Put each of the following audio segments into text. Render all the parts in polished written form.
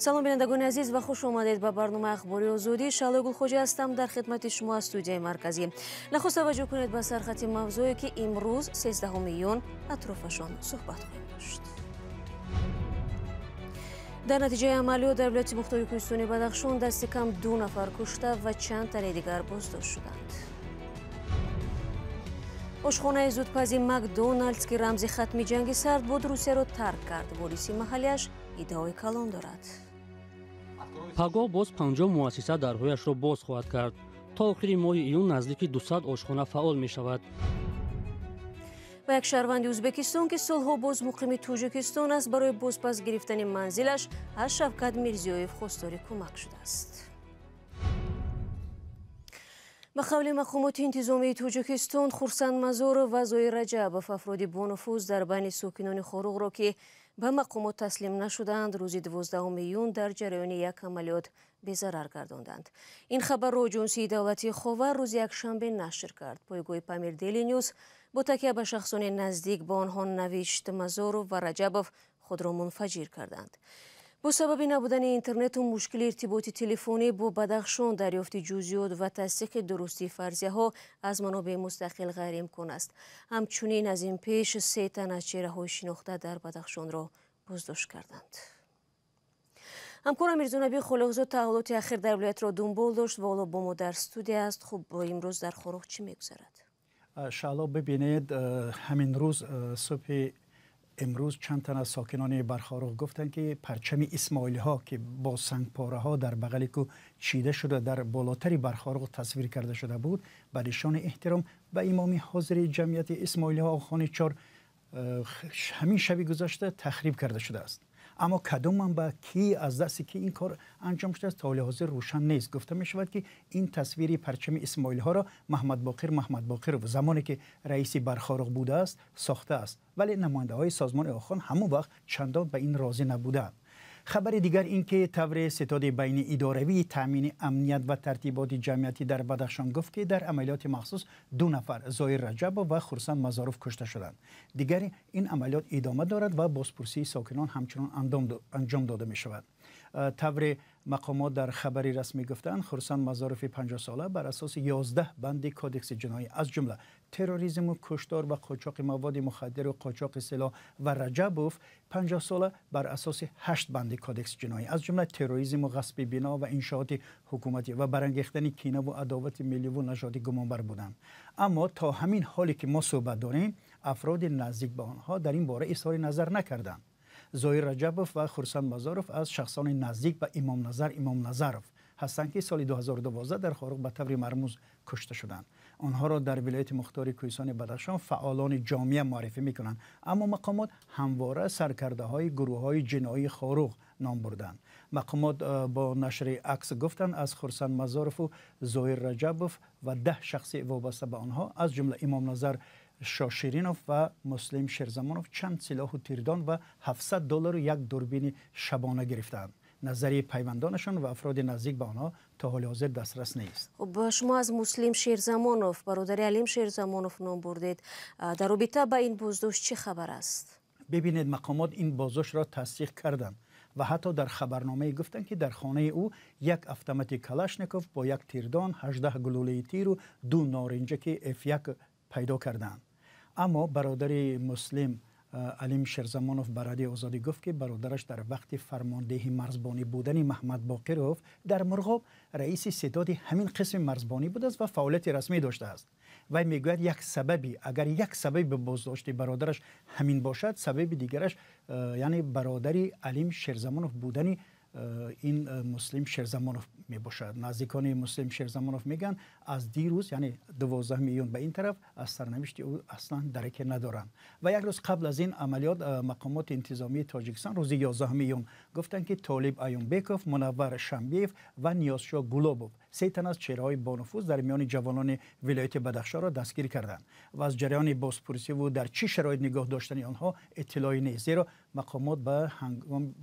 Салом, бинандагони азиз, ва хуш омадед ба барномаи Ахбори Озодӣ. Шаҳлои Гулхоҷа ҳастам дар хидмати шумо аз студияи марказӣ. Нахуст таваҷҷӯҳ кунед ба сархати мавзӯе, ки имрӯз, 13 июн, атрофашон суҳбат хоҳем дошт. Дар натиҷаи амалиёт дар вилояти мухтори кӯҳистони Бадахшон дасти кам 2 нафар кушта ва чанд тани дигар боздошт шуданд. Ошхонаи зудпази Макдоналдс, ки рамзи хатми ҷанги сард буд, Русияро тарк кард. Вориси маҳаллиаш иддаои калон дорад. Пагоҳ боз 50 муассиса дарҳояшро боз хоҳад кард. То охири моҳи июн наздики 200 ошхона фаъол мешавад. Ва як шаҳрванди Ӯзбекистон, ки солҳо боз муқими Тоҷикистон аст, барои бозпас гирифтани манзилаш аз Шавкат Мирзиёев хостори кӯмак шудааст. Ба қавли мақомоти интизомии Тоҷикистон, Хурсанд Мазоров ва Зоир Раҷабов, афроди бонуфуз дар байни сокинони Хоруғро, ки ба мақомот таслим нашуданд, рӯзи 12 июн дар ҷараёни як амалиёт безарар гардонданд. Ин хабарро Оҷонсии давлатии Ховар рӯзи якшанбе нашр кард. Пойгоҳи Памир Дели Нюс бо такя ба шахсони наздик ба онҳо навишт: Мазоров ва Раҷабов худро мунфаҷир карданд. Бо сабаби набудани интернету мушкили иртиботи телефонӣ бо Бадахшон, дарёфти ҷузъиёт ва тасдиқи дурустии фарзияҳо аз манобеи мустақил ғайриимкон аст. Ҳамчунин аз ин пеш 3 тан аз чеҳраҳои шинохта дар Бадахшонро боздошт карданд. Ҳамкорам Мирзонаби Холиқзод таҳаввулоти ахир дар вилоятро дунбол дошт ва ҳоло бо мо дар студия аст. Хуб, имрӯз дар Хоруғ чӣ мегузарад? Шаҳло, бибинед, ҳамин рӯз, субҳи имрӯз, чанд тан аз сокинони Бархоруғ гуфтанд, ки парчами исмоилиҳо, ки бо сангпораҳо дар бағали кӯ чида шуда дар болотари Бархоруғ тасвир карда шуда буд, ба нишони эҳтиром ба имоми ҳозири ҷамъияти исмоилиҳо Оғохони Чор, ҳамин шаби гузашта тахриб карда шудааст. Аммо кадом манбаъ, ки аз дасти ки ин кор анҷом шудааст, то ҳоли ҳозир рӯшан нест. Гуфта мешавад, ки ин тасвири парчами исмоилиҳоро Маҳмадбоқир Маҳмадбоқиров, замоне ки раиси Бархоруғ будааст, сохтааст, вале намояндаҳои созмони Оғохон ҳамон вақт чандон ба ин розӣ набуданд. Хабари дигар ин ки таври ситоди байни идоравии таъмини амният ва тартиботи ҷамъиятӣ дар Бадахшон гуфт, ки дар амалиёти махсус 2 нафар, Зоир Раҷабов ва Хурсанд Мазоров, кушта шуданд. Дигари ин амалиёт идома дорад ва бозпурсии сокинон ҳамчунон анҷом дода мешавад. Таври мақомот дар хабари расмӣ гуфтанд, Хурсанд Мазорови 50сола бар асоси 11 банди кодекси ҷиноӣ, аз ҷумла терроризму куштор ва қочоқи маводи мухаддиру қочоқи силоҳ, ва Раҷабов 50сола бар асоси 8 банди кодекси ҷиноӣ, аз ҷумла терроризму ғасби бино ва иншооти ҳукуматӣ ва барангехтани кинаву адовати милливу нажодӣ гумонбар буданд. Аммо то ҳамин ҳоле ки мо суҳбат дорем, афроди наздик ба онҳо дар ин бора изҳори назар накарданд. Зоир Раҷабов ва Хурсанд Мазоров аз шахсони наздик ба Имомназар Имомназаров ҳастанд, ки соли 2012 дар Хоруғ ба таври мармуз кушта шуданд. Онҳоро дар вилояти мухтори кӯҳистони Бадахшон фаъолони ҷомеа муаррифӣ мекунанд, аммо мақомот ҳамвора саркардаҳои гурӯҳҳои ҷиноии Хоруғ ном бурданд. Мақомот бо нашри акс гуфтанд, аз Хурсанд Мазорову Зоир Раҷабов ва 10 шахси вобаста ба онҳо, аз ҷумла Имомназар Шоширинов ва Муслим Шерзамонов, чанд силоҳу тирдон ва 700 доллару як дурбини шабона гирифтаанд. Назари пайвандонашон ва афроди наздик ба онҳо то ҳоли ҳозир дастрас нест. Хуб, шумо аз Муслим Шерзамонов, бародари Алим Шерзамонов, ном бурдед. Дар робита ба ин боздошт чӣ хабар аст? Бибинед, мақомот ин боздоштро тасдиқ карданд ва ҳатто дар хабарномае гуфтанд, ки дар хонаи ӯ як автомати Калашников бо як тирдон, 18 гулӯлаи тиру 2 норинҷаки F1 пайдо карданд. Аммо бародари Муслим, Алим Шерзамонов, ба Радиои Озодӣ гуфт, ки бародараш дар вақти фармондеҳи марзбонӣ будани Маҳмадбоқиров дар Мурғоб раиси ситоди ҳамин қисми марзбонӣ будааст ва фаъолияти расмӣ доштааст. Вай мегӯяд, як сабаби, агар як сабаби боздошти бародараш ҳамин бошад, сабаби дигараш, яъне бародари Алим Шерзамонов будани ин Муслим Шерзамонов мебошад. Наздикони Муслим Шерзамонов мегӯянд, аз дирӯз, яъне 12 июн, ба ин тараф аз сарнавишти ӯ аслан дараке надоранд. Ва як рӯз қабл аз ин амалиёт мақомоти интизомии Тоҷикистон рӯзи 11 июн гуфтанд, ки Толиб Аюнбеков, Мунаввар Шамбиев ва Ниёзшоҳ Гулобов, 3 тан аз чеҳраҳои бонуфуз дар миёни ҷавонони вилояти Бадахшонро дастгир карданд ва аз ҷараёни бозпурсӣ ва дар чӣ шароит нигоҳ доштани онҳо иттилоъе нест, зеро мақомот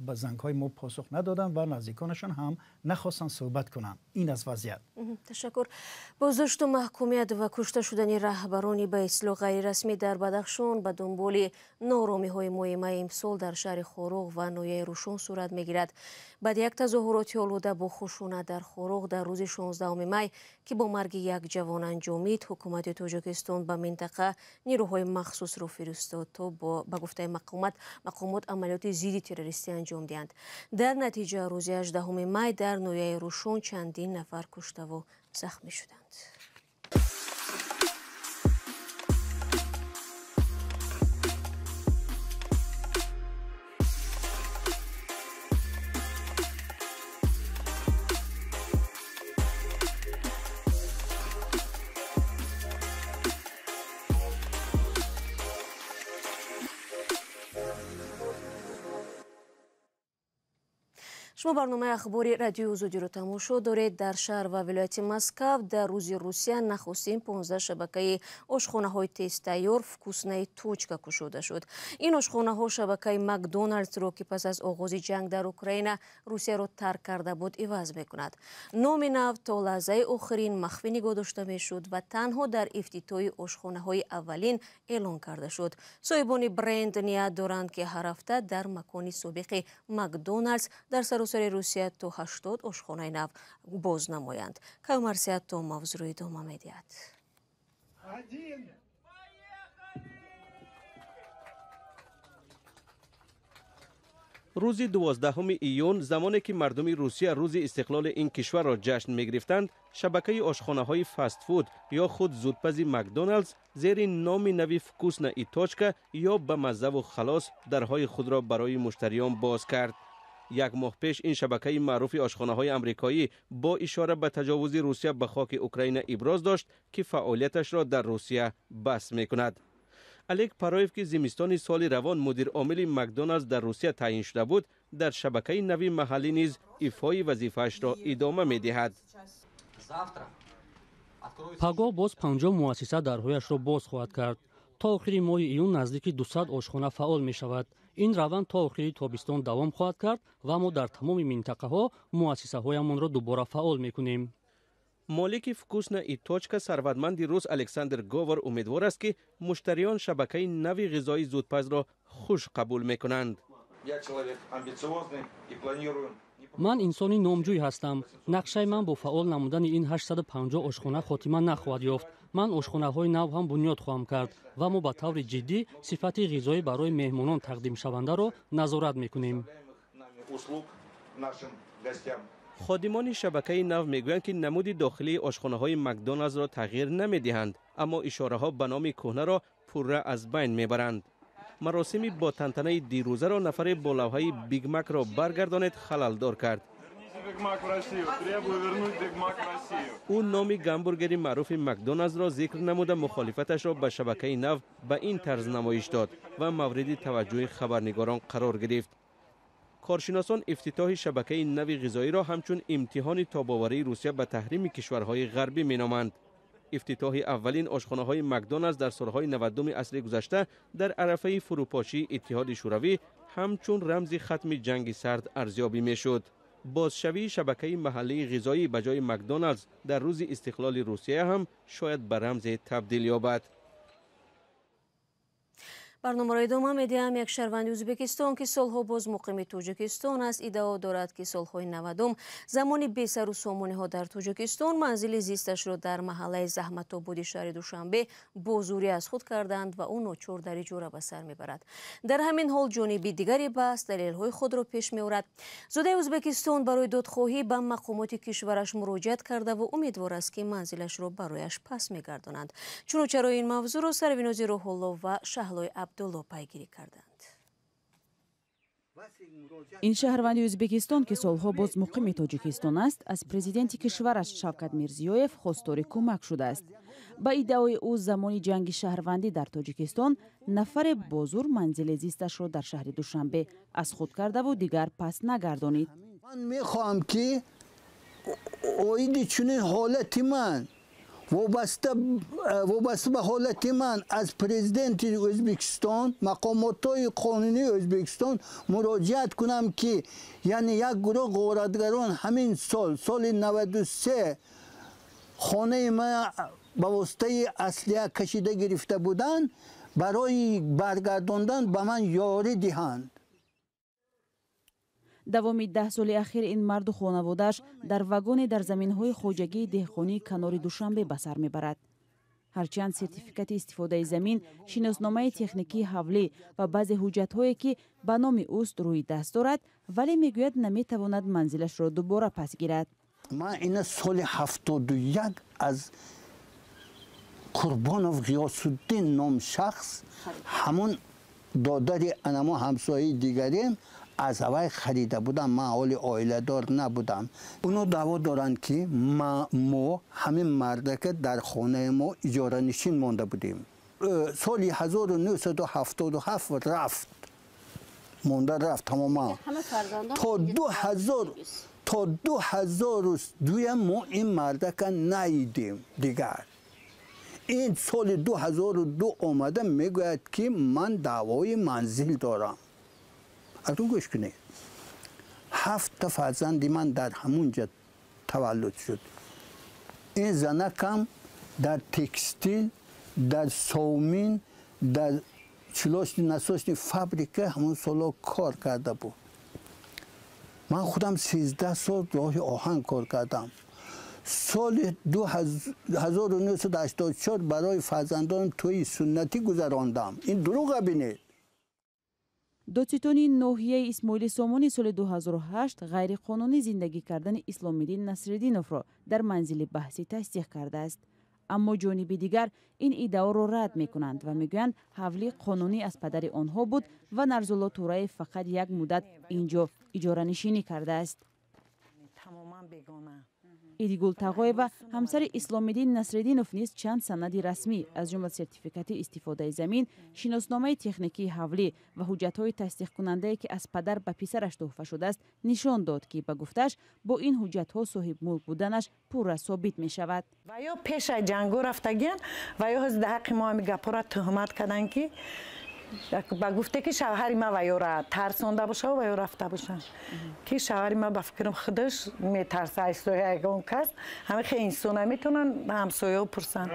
ба зангҳои мо посух надоданд ва наздиконашон ҳам нахостанд суҳбат кунанд. Ин аз вазъият. Ташаккур. Боздошту маҳкумият ва кушта шудани раҳбарони ба истилоҳ ғайрирасмӣ дар Бадахшон ба дунболи нооромиҳои моҳи майи имсол дар шаҳри Хоруғ ва ноҳияи Рушон сурат мегирад. Баъди як тазоҳуроти олуда бо хушунат дар Хоруғ дар рӯзи 16 май, ки бо марги як ҷавон анҷомид, ҳукумати Тоҷикистон ба минтақа нерӯҳои махсусро фиристод, то ба гуфтаи мақомот амалиёти зидди террористӣ анҷом диҳанд. Дар натиҷа рӯзи 18 май дар ноҳияи Рушон чандин нафар куштаву захмӣ шуданд. Шумо барномаи ахбори радиои Озодиро тамошо доред. Дар шаҳр ва вилояти Москав дар рӯзи Русия нахустин 15 шабакаи ошхонаҳои тезтайёр «Вкусная точка» кушода шуд. Ин ошхонаҳо шабакаи Макдоналдсро, ки пас аз оғози ҷанг дар Украина Русияро тарк карда буд, иваз мекунад. Номи нав то лаҳзаи охирин махфӣ нигоҳ дошта мешуд ва танҳо дар ифтитоҳи ошхонаҳои аввалин эълон карда шуд. Соҳибони бренд ният доранд, ки ҳар ҳафта дар макони собиқи Макдоналдс дар саросари Русия то 80 ошхонаи нав боз намоянд. Каюмарсият то мавзӯъро идома медиҳад. Рӯзи 12 июн, замоне ки мардуми Русия рӯзи истиқлоли ин кишварро ҷашн мегирифтанд, шабакаи ошхонаҳои фастфуд ё худ зудпази Макдоналдс зери номи нави «Вкусная точка» ё ба маззаву халос дарҳои худро барои муштариён боз кард. Як моҳ пеш ин шабакаи маъруфи ошхонаҳои амрикоӣ бо ишора ба таҷовузи Русия ба хоки Украина иброз дошт, ки фаъолияташро дар Русия бас мекунад. Олег Пароев, ки зимистони соли равон мудиромили Макдоналдс дар Русия таъин шуда буд, дар шабакаи нави маҳаллӣ низ ифои вазифаашро идома медиҳад. Пагоҳ боз 50 муассиса дарҳояшро боз хоҳад кард. То охири моҳи июн наздики 200 ошхона фаъол мешавад. Ин раванд то охири тобистон давом хоҳад кард ва мо дар тамоми минтақаҳо муассисаҳоямонро дубора фаъол мекунем. Молики «Вкусная точка» сарватманди рус Александр Говор умедвор аст, ки муштариён шабакаи нави ғизои зудпазро хуш қабул мекунанд. Ман инсони номҷӯй ҳастам. Нақшаи ман бо фаъол намудани ин 850 ошхона хотима нахоҳад ёфт. Ман ошхонаҳои нав ҳам бунёд хоҳам кард ва мо ба таври ҷиддӣ сифати ғизоӣ барои меҳмонон тақдимшавандаро назорат мекунем. Ходимони шабакаи нав мегӯянд, ки намуди дохилии ошхонаҳои Макдоналдсро тағйир намедиҳанд, аммо ишораҳо ба номи кӯҳнаро пурра аз байн мебаранд. Маросими бо тантанаи дирӯзаро нафаре бо лавҳаи «Бигмакро баргардонед» халалдор кард. Ӯ номи гамбургери маъруфи Макдоналдсро зикр намуда мухолифаташро ба шабакаи нав ба ин тарз намоиш дод ва мавриди таваҷҷӯҳи хабарнигорон қарор гирифт. Коршиносон ифтитоҳи шабакаи нави ғизоиро ҳамчун имтиҳони тобоварии Русия ба таҳрими кишварҳои ғарбӣ меноманд. Ифтитоҳи аввалин ошхонаҳои Макдоналдс дар солҳои 90 асри гузашта дар арафаи фурӯпошии Иттиҳоди Шӯравӣ ҳамчун рамзи хатми ҷанги сард арзёбӣ мешуд. Бозшавии шабакаи маҳаллии ғизоӣ ба ҷои Макдоналдс дар рӯзи истиқлоли Русия ҳам шояд ба рамзе табдил ёбад. Барномаро идома медиҳам. Як шаҳрванди Ӯзбекистон, ки солҳо боз муқими Тоҷикистон аст, иддао дорад, ки солҳои 90 замони бесару сомониҳо дар Тоҷикистон манзили зисташро дар маҳаллаи Заҳматободи шаҳри Душанбе бо зӯрӣ аз худ карданд ва ӯ ночор дар иҷора ба сар мебарад. Дар ҳамин ҳол ҷониби дигари баҳс далелҳои худро пеш меорад. Зодаи Ӯзбекистон барои додхоҳӣ ба мақомоти кишвараш муроҷиат карда ва умедвор аст, ки манзилашро барояш пас мегардонанд. Чуну чаро ин мавзӯъро Сарвинози Рӯҳулло ва Шаҳлои Абдулло пайгирӣ карданд. Ин шаҳрванди Ӯзбекистон, ки солҳо боз муқими Тоҷикистон аст, аз президенти кишвараш Шавкат Мирзиёев хостори кӯмак шудааст. Ба иддаои ӯ, замони ҷанги шаҳрвандӣ дар Тоҷикистон нафаре бо зур манзили зисташро дар шаҳри Душанбе аз худ кардаву дигар пас нагардонид. Ман мехоҳам, ки Оиди чунин ҳолати ман вобаста ба ҳолати ман аз президенти Ӯзбекистон, мақомотҳои қонунии Ӯзбекистон муроҷиат кунам, ки яъне як гурӯҳ ғоратгарон ҳамин сол, соли 93 хонаи ман ба воситаи аслиҳа кашида гирифта буданд, барои баргардондан ба ман ёрӣ диҳанд. Давоми 10 соли ахир ин марду хонаводааш дар вагоне дар заминҳои хоҷагии деҳқонии канори Душанбе ба сар мебарад. Ҳарчанд сертификати истифодаи замин, шиносномаи техникии ҳавлӣ ва баъзе ҳуҷҷатҳое, ки ба номи ӯст, рӯи даст дорад, вале мегӯяд наметавонад манзилашро дубора пас гирад. Ман ина соли 71 аз Қурбонов Ғиёсуддин ном шахс, ҳамун додари анамо ҳамсояи дигарем, аз аввай харида будам. Ман ҳоли оиладор набудам. Оно даъво доранд, ки мо ҳамин мардака дар хонаи мо иҷоранишин монда будем. Соли 1977 рафт, монда рафт тамоман. То 2002 мо ин мардака наидем дигар. Ин соли 2002 омада мегӯяд, ки ман даъвои манзил дорам. Акнун гӯш кунед, 7 фарзанди ман дар ҳамун ҷа таваллуд шуд. Ин занакам дар текстил, дар совмин, дар чилошни насосни фабрика ҳамун солҳо кор карда буд. Ман худам 13 сол роҳи оҳан кор кардам. Соли 1984 барои фарзандонам тӯйи суннатӣ гузарондам. Ин дурӯға бинед. Додситонии ноҳияи Исмоили Сомонӣ соли 2008 ғайриқонунӣ зиндагӣ кардани Исломиддин Насриддиновро дар манзили баҳсӣ тасдиқ кардааст. Аммо ҷониби дигар ин иддаоро рад мекунанд ва мегӯянд, ҳавлӣ қонунӣ аз падари онҳо буд ва Нарзулло Тураев фақат як муддат ин ҷо иҷоранишинӣ кардааст. Идигул Тағоева, ҳамсари Исломиддин Насриддинов, низ чанд санади расмӣ, аз ҷумла сертификати истифодаи замин, шиносномаи техникии ҳавлӣ ва ҳуҷҷатҳои тасдиқкунандае, ки аз падар ба писараш туҳфа шудааст, нишон дод, ки ба гуфтааш бо ин ҳуҷҷатҳо соҳибмулк буданаш пурра собит мешавад. Ва ё пешаи ҷангу рафтагиян, ва ё ҳозир дар ҳаққи мо ҳами гапҳоро туҳмат карданд, ки ба гуфте ки шавҳари ман ва ёра тарсонда боша ва ё рафта боша, ки шавҳари ман ба фикрам худаш метарса аз ягон кас. Ҳама хе инсона метавонанд ҳамсояҳо пурсанд,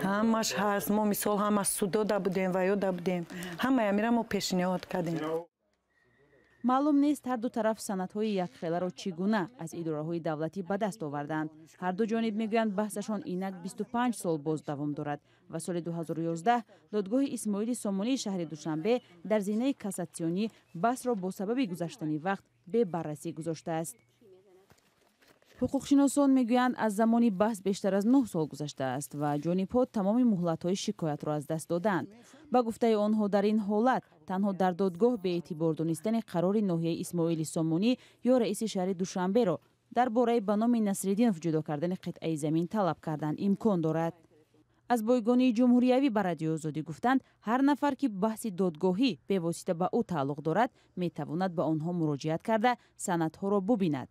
ҳамаш ҳаст. Мо мисол ҳама судода будем ва ёда будем, ҳамаи амира мо пешниҳод кардем. Маълум нест, ҳар ду тараф санадҳои якхеларо чӣ гуна аз идораҳои давлатӣ ба даст оварданд. Ҳар ду ҷониб мегӯянд, баҳсашон инак 25 сол боз давом дорад ва соли 2011 додгоҳи Исмоили Сомонии шаҳри Душанбе дар зинаи кассатсионӣ баҳсро бо сабаби гузаштани вақт бебаррасӣ гузоштааст. Ҳуқуқшиносон мегӯянд, аз замони баҳс бештар аз 9 сол гузаштааст ва ҷонибҳо тамоми муҳлатҳои шикоятро аз даст доданд. Ба гуфтаи онҳо, дар ин ҳолат танҳо дар додгоҳ беэътибор донистани қарори ноҳияи Исмоили Сомонӣ ё раиси шаҳри Душанберо дар бораи ба номи Насриддинов ҷудо кардани қитъаи замин талаб кардан имкон дорад. Аз бойгонии ҷумҳуриявӣ ба Радиои Озодӣ гуфтанд, ҳар нафар, ки баҳси додгоҳӣ бевосита ба ӯ тааллуқ дорад, метавонад ба онҳо муроҷиат карда санадҳоро бубинад.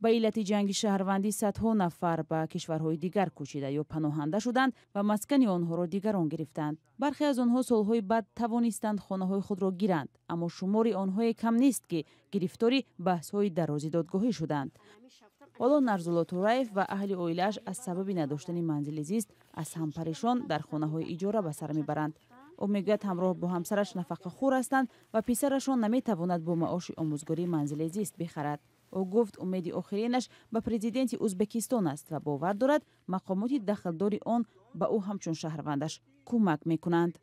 Ба иллати ҷанги шаҳрвандӣ садҳо нафар ба кишварҳои дигар кӯчида ё паноҳанда шуданд ва маскани онҳоро дигарон гирифтанд. Бархе аз онҳо солҳои баъд тавонистанд хонаҳои худро гиранд, аммо шумори онҳое кам нест, ки гирифтори баҳсҳои дарози додгоҳӣ шуданд. Ҳоло Нарзулло Тураев ва аҳли оилааш аз сабаби надоштани манзили зист аз ҳам парешон дар хонаҳои иҷора ба сар мебаранд. Ӯ мегӯяд, ҳамроҳ бо ҳамсараш нафақахӯр ҳастанд ва писарашон наметавонад бо маоши омӯзгорӣ манзили зист бихарад. Ӯ гуфт, умеди охиринаш ба президенти Ӯзбекистон аст ва бовар дорад, мақомоти дахлдори он ба ӯ ҳамчун шаҳрвандаш кӯмак мекунанд.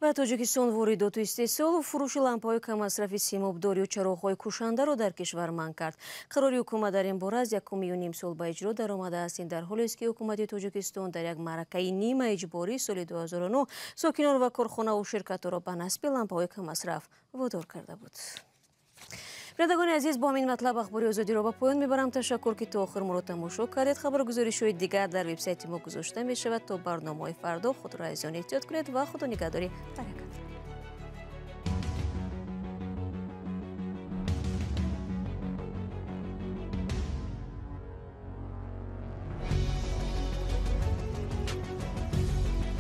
Ва Тоҷикистон воридоту истеҳсолу фурӯши лампаҳои каммасрафи симобдор ё чароғҳои кушандаро дар кишвар манъ кард. Қарори ҳукумат дар ин бора аз 1,5 июни сол ба иҷро даромадааст. Ин дар ҳолест, ки ҳукумати Тоҷикистон дар як маъракаи нимаиҷборӣ соли 2009 сокинон ва корхонаву ширкатҳоро ба насби лампаҳои каммасраф водор карда буд. Бинандагони азиз, бо ҳамин матлаб ахбори Озодиро ба поён мебарам. Ташаккур, ки то охир моро тамошо кардед. Хабаргузоришҳои дигар дар вебсайти мо гузошта мешавад. То барномаҳои фардо худро азизон эҳтиёт кунед ва худо нигаҳдори ҳаракат.